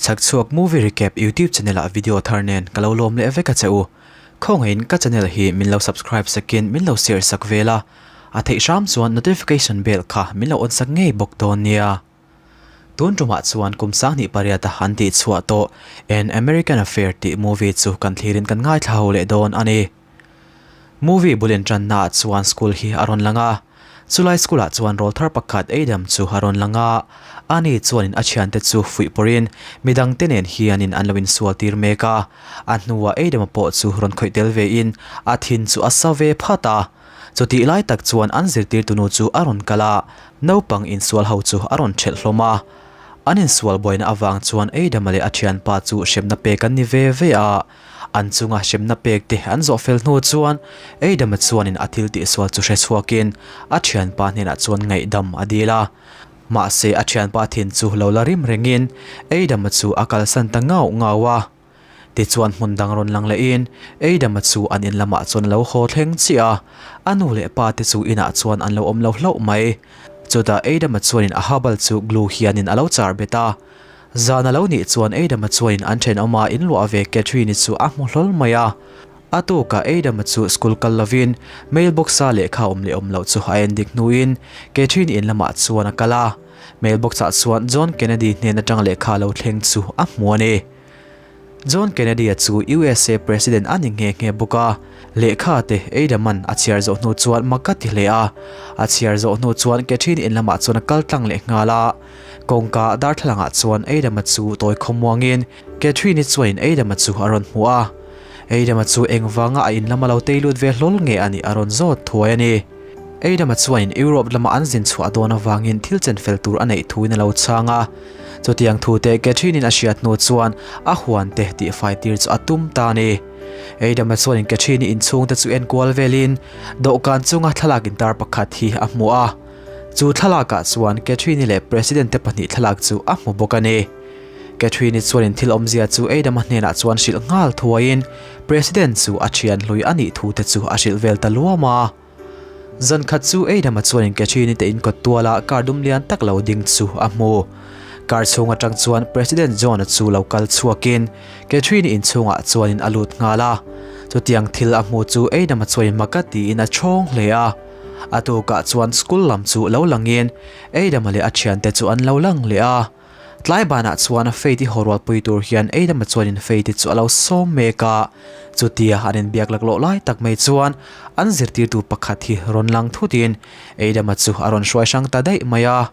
Chhakchhuak Movie Recap YouTube channel ah video thar nen ka lo lawm leh vek a che u. Khawngaihin ka channel hi min lo subscribe sakin min lo share sak vel a, a theih hram chuan notification bell kha min lo on sak ngei bawk dawn nia. Tun tumah chuan kum 28 a han tih chhuah tawh An American Affair tih movie chu kan thlirin kan ngaithla ho leh dawn a ni. Movie bul inṭannaah chuan school hi a rawn lang a, chulai school-ah chuan rawl thar pakhat Adam chu a rawn lang a, ani chuanin a thiante chu fuih pawrhin midangte nen hianin an lo insual tir mek a, a hnuah Adam-a pawh chu rawn khawih tel vein a thin chu a sa ve phat a. Chutih lai tak chuan an zirtirtunu chu a rawn kal a, naupang insual ho chu a rawn ṭhelh hlawm a. An insual buaina avang chuan Adam-a leh a thianpa chu hremna pek an ni ve ve a. An chunga hremna pek te an zawh fel hnu chuan Adam-a chuanin a thil tihsual chu hre chhuakin a thianpa hnenah chuan ngaihdam a dil a. Mahse a thianpa thin chu lo la rim rengin Adam-a chu a kalsan ta ngau ngau a. Tichuan hmun dang rawn lang lehin Adam-a chu an in lamah chuan a lo haw thleng chiah a, a nu leh pa te chu inah chuan an lo awm lo hlauh mai. Chutah Adam-a chuanin a habal chu glue hianin a lo char bet a. Zan a lo nih chuan Adam-a chuanin an thenawma inluah ve Catherine-i chu a hmu hlawl mai a. A tukah Adam-a chu school kal lovin mailbox-a lehkha awm leh awm loh chu a en dik hnuin Catherine-i in lamah chuan a kal a. Mailbox-ah chuan John Kennedy hnen atang lehkha lo thleng chu a hmu a ni. John Kennedy-a chu USA President a ni nghe nghe bawk a, lehkha te Adam-a'n a chhiar zawh hnu chuan mak a ti hle a. A chhiar zawh hnu chuan Catherine-i in lamah chuan a kal tlang leh nghal a. Kawngka darthlalangah chuan Adam-a chu tawi khawmuangin Catherine-i chuanin Adam-a chu a rawn hmu a. Adam-a chu engvanga a in lama lo tei lut ve hlawl nge a nih a rawn zawt thuai a ni. Adam-a chuanin Europe lama an zin chhuah dawn avangin thil chen fel tur a neih thuin a lo chhang a. Chutiang thute Catherine-in a hriat hnu chuan a huan te tihfai tir chu a tum ta a ni. Adam-a chuanin Catherine-i inchhungte chu enkual velin dawhkan chunga thlalak intar pakhat hi a hmu a. Chu thlalakah chuan Catherine-i leh President te pahnih thlalak chu a hmu bawk a ni. Catherine-i chuanin thil awmzia chu Adam-a hnenah chuan hrilh nghal thuaiin President chu a thian hlui a nih thu te chu a hrilh vel ta luam a. Zan khat chu Adam-a chuanin Catherine-i te inkawt tuala car dum lian tak lo ding chu a hmu. Car chhung atang chuan President John-a chu lo kal chhuakin Catherine-i inchhungah chuanin a lut nghal a. Chutiang thil a hmu chu Adam-a chuanin mak a tiin a chhawng hle a. A tukah chuan school lam chu lo langin Adam-a leh a thiante chu an lo lang leh a. Tlai banah chuan Faith-i haw rualpui tur hian Adam-a chuanin Faith-i chu a lo sawm mek a. Chutia an inbiak laklawh lai tak mai chuan an zirtirtu pakhat hi rawn lang thutin Adam-a chu a rawn hruai hrang ta daih mai a.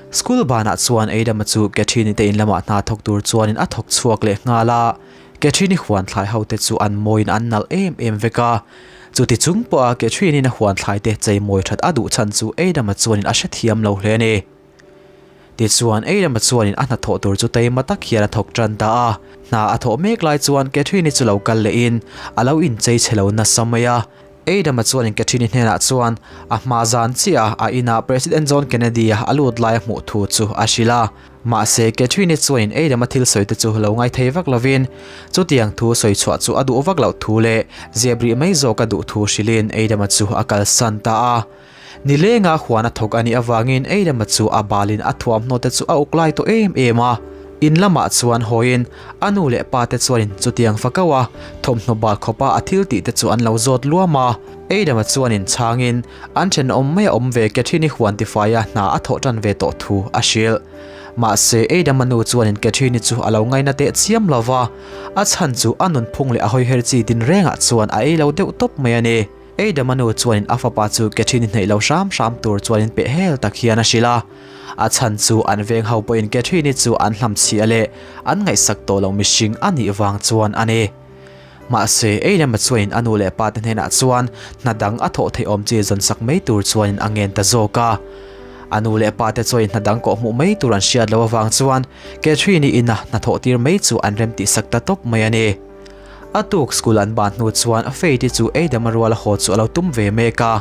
School banah chuan Adam-a chu Catherine-i te in lamah hna thawk tur chuanin a thawk chhuak leh nghal a. Catherine-i huan thlai ho te chu an mawiin an nalh em em vek a. Chuti chung pawha Catherine-in a huan thlai te chei mawi that a duh chhan chu Adam-a chuanin a hrethiam lo hle a ni. Tichuan Adam-a chuanin a hnathawh tur chu taima tak hian a thawk tan ta a. Hna a thawh mek lai chuan Catherine-i chu lo kal lehin a lo inchei chhe lo nasa mai a. Adam-a chuanin Catherine-i hnenah chuan a hma zan chiah a inah President John Kennedy-a a lut lai a hmuh thu chu a hrilh a. Mahse, Catherine-i chuanin Adam-a thil sawi te chu lo ngaithei vak lovin chutiang thu sawi chhuah chu a duh vak loh thu leh zep rih mai zawk a duh thu hrilhin Adam-a chu a kalsan ta a. Nilenga huan a thawk a nih avangin Adam-a chu a balin a thuamhnaw te chu a uk lai tawh em em a. In lamah chuan hawiin a nu leh pa te chuanin chutiang fakau a thawmhnaw bal khawpa a thil tih te chu an lo zawt luam a. Adam-a chuanin chhangin an thenawm mai a awm ve Catherine-i huan tifaia hna a thawh tan ve tawh thu a hrilh. Mahse, Adam-a nu chuanin Catherine-i chu a lo ngaina teh chiam lo va, a chhan chu a nunphung leh a hawiher chi tinrengah chuan a ei lo deuh tawp mai a ni. Adam-a nu chuanin a fapa chu Catherine-i hnaih lo hram hram tur chuanin peh hel tak hian a hrilh a. A chhan chu an veng ho pawhin Catherine-i chu an hlamchhiah leh an ngaihsak tawh lo mihring a nih vang chuan a ni. Mahse, Adam-a chuanin a nu leh pa te hnenah chuan hna dang a thawh theih awm chi zawn sak mai tur chuanin a ngen ta zawk a. A nu leh pa te chuanin hna dang kawhhmuh mai tur an hriat loh avang chuan Catherine-i ina hna thawh tir mai chu an remtih sak ta tawp mai a ni. A tuk school an ban hnu chuan Faith-i chu Adam-a ruala haw chu a lo tum ve mek a.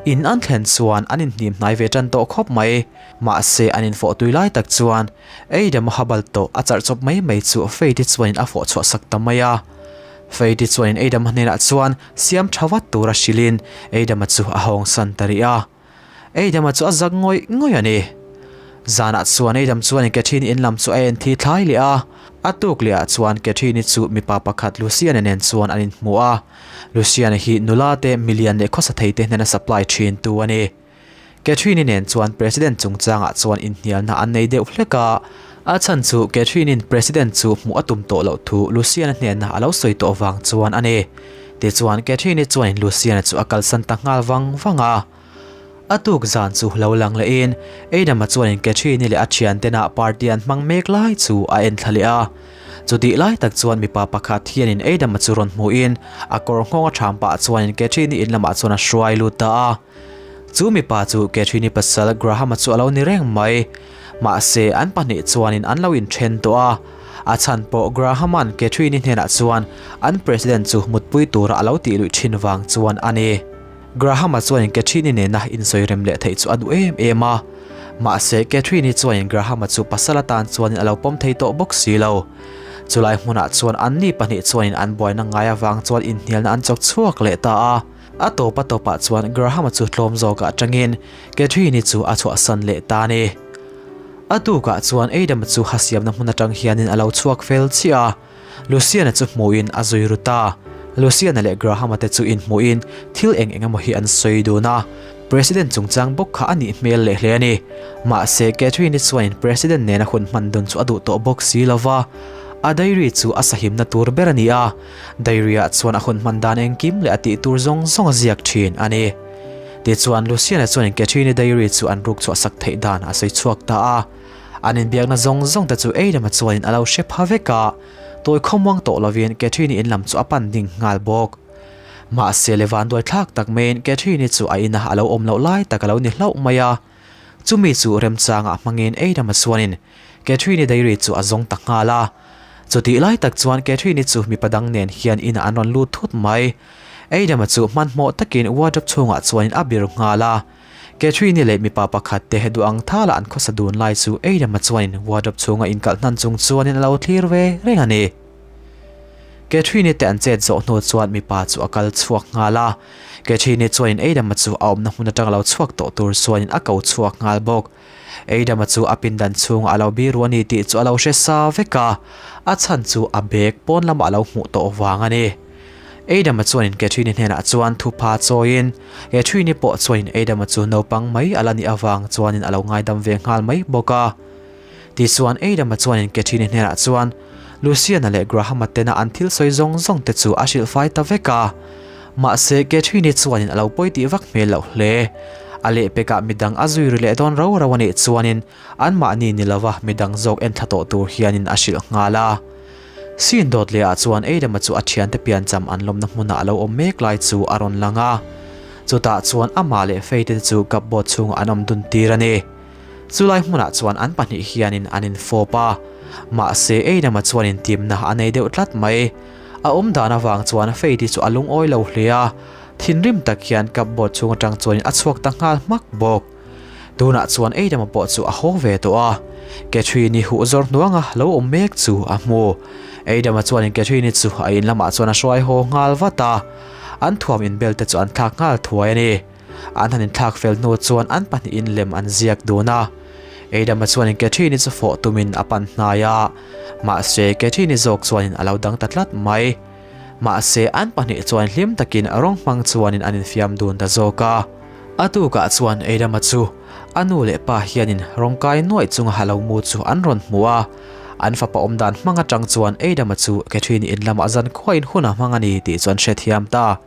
In an thlen chuan an inhnim hnai ve tan tawh khawp mai. Mahse an infawh tui lai tak chuan Adam-a habal tawh a charh chawp mai mai chu Faith-i chuanin a fawh chhuah sak ta mai a. Faith-i chuanin Adam-a hnenah chuan siam tha vat tura hrilhin Adam-a chu a hawngsan ta rih a. Adam-a chu a zak ngawih ngawih a ni. Zanah chuan Adam chuanin Catherine in lam chu a en thi thlai leh a. A tuk leh ah chuan Catherine-i chu mipa pakhat Lucian-a nen chuan an inhmu a, Lucian-a hi nula te milian leh khawsa thei te hnena supply thin tu a ni. Catherine-i nen chuan President chungchangah chuan inhnialna an nei deuh hlek a, a chhan chu Catherine-i'n President chu hmuh a tum tawh loh thu Lucian-a hnena a lo sawi tawh vang chuan a ni. Tichuan Catherine-i chuanin Lucian-a chu a kalsan ta nghal vang vang a. A tuk zan chu lo lang lehin Adam-a chuanin Catherine-i leh a thiantena party an hmang mek lai chu a en thla leh a. Chutih lai tak chuan mipa pakhat hianin Adam-a chu rawn hmuhin a kawr nghawng a ṭham pah chuanin Catherine-i in lamah chuan a hruai lut ta a. Chu mipa chu Catherine-i pasal Graham-a chu a lo ni reng mai. Mahse an pahnih chuanin an lo inṭhen tawh a. A chhan pawh Graham-a'n Catherine-i hnenah chuan an President chu mutpui tura a lo tih luih ṭhin vang chuan a ni. Graham-a chuanin Catherine-i nena insawi rem leh theih chu a duh em em a. Mahse, Catherine-i chuanin Graham-a chu pasal atan chuanin a lo pawm thei tawh bawk si lo. Chulai hmunah chuan anni pahnih chuanin an buaina ngai avang chuan inhnialna an chawk chhuak leh ta a. A tawp a tawpah chuan Graham-a chu tlawm zawkah atangin Catherine-i chu a chhuahsan leh ta a ni. A tukah chuan Adam-a chu ha siamna hmun atang hianin a lo chhuak fel chiah a. Luciana chu hmuhin a zui ru ta. Luciana leh Graham-a te chu inhmuhin thil eng eng emaw hi an sawi dun a. President chungchang bawk kha a nih hmel leh hle a ni. Mahse, Catherine-i chuanin President nena hun hman dun chu a duh tawh bawk si lo va. A diary chu a sahimna tur ber a ni a, diary-ah chuan a hun hman dan engkim leh a tih tur zawng zawng a ziak thin a ni. Tichuan, Luciana chuanin Catherine-i diary chu an ruk chhuah sak theih dan a sawi chhuak ta a. An inbiakna zawng zawng te chu Adam-a chuanin a lo hre pha vek a, tawi khawmuang tawh lovin Catherine-i in lam chu a pan ding nghal bawk. Mahse le vanduai thlak tak maiin Catherine-i chu a ina a lo awm loh lai tak a lo ni hlauh mai a. Chumi chu remchangah hmangin Adam-a chuanin Catherine-i diary chu a zawng ta nghal a. Chutih lai tak chuan Catherine-i chu mipa dang nen hian inah an rawn lut thut mai. Adam-a chu hmanhmawh takin wardrobe chhungah chuanin a bir nghal a. Catherine-i leh mipa pakhat te duh ang thala an khawsa dun lai chu Adam-a chuanin wardrobe chhunga inkalh hnan chung chuanin a lo thlir ve reng a ni. Catherine-i te an chet zawh hnu chuan mipa chu a kal chhuak nghal a. Catherine-i chuanin Adam-a chu a awmna hmun atang lo chhuak tawh tur chuanin a ko chhuak nghal bawk. Adam-a chu a pindan chhungah a lo biru a ni tih chu a lo hre sa vek a, a chhan chu a bag pawn lamah a lo hmuh tawh vang a ni. Adam-a chuanin Catherine-i hnenah chuan thupha chawiin, Catherine-i pawh chuanin Adam-a chu naupang mai a la nih avang chuanin a lo ngaidam ve nghal mai bawk a. Tichuan Adam-a chuanin Catherine-i hnenah chuan Lucian-a leh Graham-a tena an thil sawi zawng zawng te chu a hrilhfai ta vek a. Mahse Catherine-i chuanin a lo pawi tih vak hmel loh hle. A lehpekah midang a zui ri leh dawn rau rau a nih chuanin anmahni ni lova midang zawk en thla tawh tur hianin a hrilh nghal a. Scene dawt leh ah chuan Adam-a chu a thiante piancham an lawmna hmunah a lo awm mek lai chu a rawn lang a. Chutah chuan amah leh Faith-te chu cupboard chhungah an awm dun tir a ni. Chulai hmunah chuan an pahnih hianin an infawp a. Mahse Adam-a chuan intimna a nei deuh tlat mai. A awm dan avang chuan Faith-i chu a lungawi lo hle a, thinrim tak hian cupboard chhung atang chuanin a chhuak ta nghal hmak bawk. Tunah chuan Adam-a pawh chu a haw ve tawh a, Catherine-i huh zawr hnuanga lo awm mek chu a hmu. Adam-a chuanin Catherine-i chu a in lamah chuan a hruai haw nghal vat a, an thuam inbel te chu an thlak nghal thuai a ni. An han inthlak fel hnu chuan an pahnihin lem an ziak dun a. Adam-a chuanin Catherine-i chu fawh tumin a pan hnai a, mahse Catherine-i zawk chuanin a lo dang ta tlat mai. Mahse an pahnih chuan hlim takin rawng hmang chuanin an infiam dun ta zawk a. A tukah chuan Adam-a chu a nu leh pa hianin rawng kai nuaih chunga ha lo mu chu an rawn hmu a. An fapa awm dan hmang atang chuan Adam-a chu Catherine in lamah zan khuain hun a hmang a ni tih chu an hrethiam ta.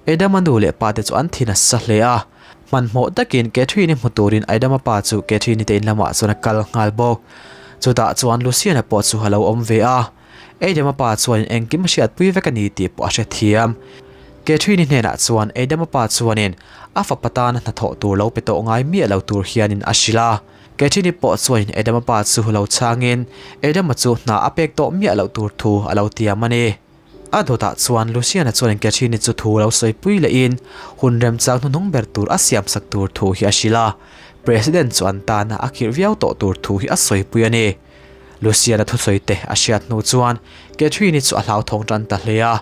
Adam-a nu leh pa te chu an thin a sa hle a. Hmanhmawh takin Catherine-i hmu turin Adam-a pa chu Catherine-i te in lamah chuan a kal nghal bawk. Chutah chuan Lucian-a pawh chu a lo awm ve a. Adam-a pa chuanin engkim a hriatpui vek a ni tih pawh a hrethiam. Catherine-i hnenah chuan Adam-a pa chuanin a fapa tana hnathawh tur lo pe tawh ngai miah lo tur hianin a hrilh a. Catherine-i pawh chuanin Adam-a pa chu lo chhangin Adam-a chu hna a pek tawh miah loh tur thu a lo tiam a ni. A dawtah chuan Lucian-a chuanin Catherine-i chu thu lo sawipui lehin hun remchang hnuhnung ber tur a siamsak tur thu hi a hrilh a. President chu an tana a khirh viau tawh tur thu hi a sawipui a ni. Lucian-a thusawi te a hriat hnu chuan Catherine-i chu a hlauthawng tan ta hle a.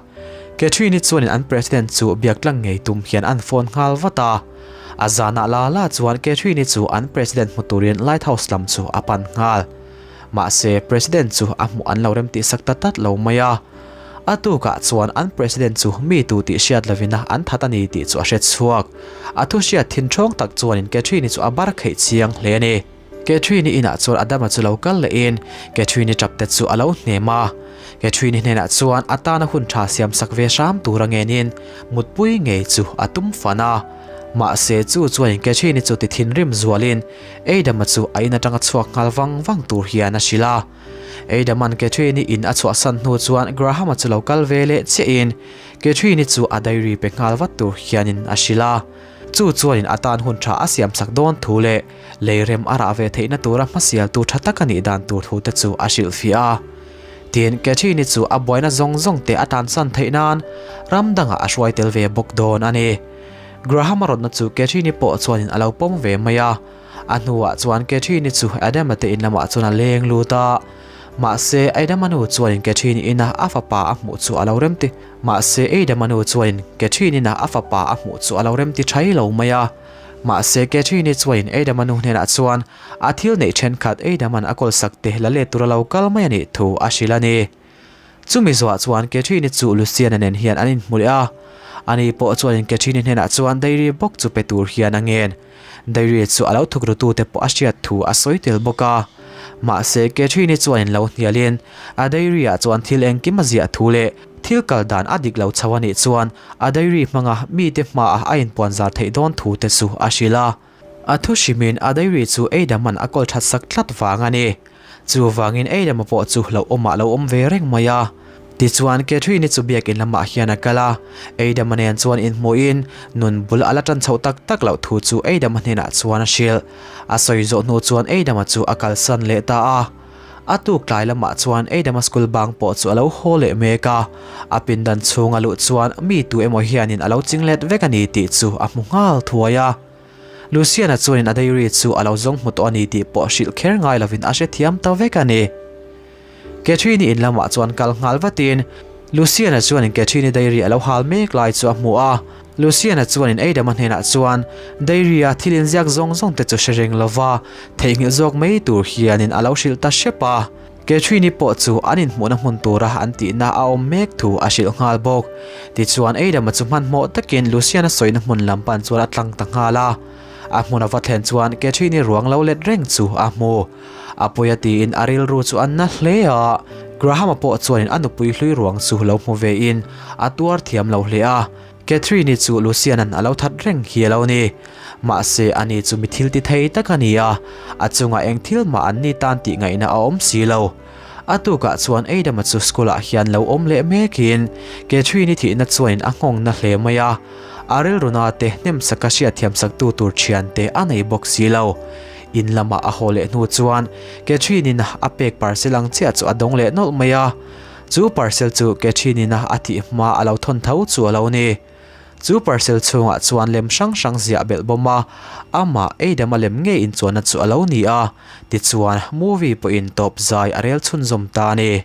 Catherine-i chuanin an president chu biak tlang ngei tum hian an phone nghal vat a. A zanah la la chuan Catherine-i chu an president hmu turin Lighthouse lam chu a pan nghal. Mahse, President chu a hmuh an lo remtihsak ta tlat lo mai a. A tukah chuan an President chu mi tu tih hriat lovin a an that a ni tih chu a hre chhuak. A thu hriat thin ṭhawng tak chuanin Catherine-i chu a bar kheih chiang hle a ni. Catherine-i inah chuan Adama chu lo kal lehin Catherine-i ṭap te chu a lo hnem a. Catherine-i hnenah chuan a tana hun ṭha siamsak ve hram tur a ngenin mutpui ngei chu a tum fan a. Mahse, chu chuanin Catherine-i chu ti thinrim zualin Adama chu a in aṭanga chhuak nghal vang vang tur hian a hrilh a. Adama'n Catherine-i in a chhuahsan hnu chuan Graham-a chu lo kal ve leh chiahin Catherine-i chu a diary pe nghal vat tur hianin a hrilh a. Chu chuanin a tan hun tha a siamsak dawn thu leh lei rem a rah ve theihna tura hmasialtu tha tak a nih dan tur thu te chu a hrilhfiah a. Tin, Catherine-i chu a buaina zawng zawng te a tansan theih nan ram dangah a hruai tel ve bawk dawn a ni. Graham-a rawtna chu Catherine-i pawh chuanin a lo pawm ve mai a. A hnuah chuan Catherine-i chu Adam-a te in lamah chuan a leng lut a. Mahse, Adam-a nu chuanin Catherine-i ina a fapa a hmuh chu a lo remti. Mahse, Adam-a nu chuanin Catherine-i a fapa a hmuh chu a lo remti thai lo mai a. Mahse, Catherine-i chuanin Adam-a nu hnenah chuan a thil neih thenkhat Adam-a'n a kawlsak te la let tur a lo kal mai a nih thu a hrilh a ni. Chumi zuah chuan Catherine-i chu Luciana nen hian an inhmu leh a. Ani pawh chuanin Catherine-i hnenah chuan diary bawk chu pe tur hian a ngen. Diary chu a lo thuk rutute pawh a hriat thu a sawi tel bawk a. Mahse, Catherine-i chuanin lo hnialin a diary-ah chuan thil engkim a ziah thu leh thil kal dan a dik lo chho a nih chuan a diary hmanga mite hmaah a inpuan zar theih dawn thu te chu a hrilh a. A thu hrimin a diary chu Adam-a'n a kawl that sak tlat vang a ni. Chuvangin Adam-a pawh chu hlauhawmah a lo awm ve reng mai a. Tichuan, Catherine-i chu biakin lamah hian a kal a. Adam-a nen chuan inhmuhin nun bul a la tan chhoh tak tak loh thu chu Adam-a hnenah chuan a hrilh. A sawi zawh hnu chuan Adam-a chu a kalsan leh ta a. A tuk tlai lamah chuan Adam-a school bang pawh chu a lo haw leh mek a. A pindan chhung a luh chuan mi tu emaw hianin a lo ching let vek a ni tih chu a hmu nghal thuai a. Luciana chuanin a diary chu a lo zawng hmu tawh a ni tih pawh hrilh kher ngai lovin a hrethiam ta vek a ni. Catherine-i in lamah chuan kal nghal vatin Luciana chuanin Catherine-i diary a lo hal mek lai chu a hmu a. Luciana chuanin Adam-a hnenah chuan diary-a thil inziak zawng zawng te chu hre reng lova theihnghilh zawk mai tur hianin a lo hrilh ta hrep a. Catherine-i pawh chu an inhmuhna hmun tura an tihna a awm mek thu a hrilh nghal bawk. Tichuan Adam-a chu hmanhmawh takin Lucian-a sawina hmun lam pan chuan a tlang ta nghal a. A hmun a va thlen chuan Catherine-i ruang lo let reng chu a hmu. A pawi a tiin a rilru chu a na hle a. Graham-a pawh chuanin a nupui hlui ruang chu lo hmu vein a tuar thiam lo hle a. Catherine-i chu Lucian-a'n a lo that reng hi a lo ni. Mahse, ani chu mi thil ti thei tak a ni a, a chungah eng thil mah an ni tan tih ngaihna a awm si lo. A tukah chuan Adam-a chu school-ah hian lo awm leh mekin Catherine-i thihna chuanin a nghawng na hle mai a, a rilruna te hnemsaka hriatthiamsaktu tur thiante a nei bawk si lo. In lamah a haw leh hnu chuan Catherine-in a pek parcel ang chiah chu a dawng leh nawlh mai a. Chu parcel chu Catherine-in a thih hma a lo thawn tho chu a lo ni. Chu parcel chhungah chuan lem hrang hrang ziah belh bawm a, amah Adam-a lem ngei inchuanna chu a lo ni a, tichuan movie pawhin tawp zai a rel chhunzawm ta a ni.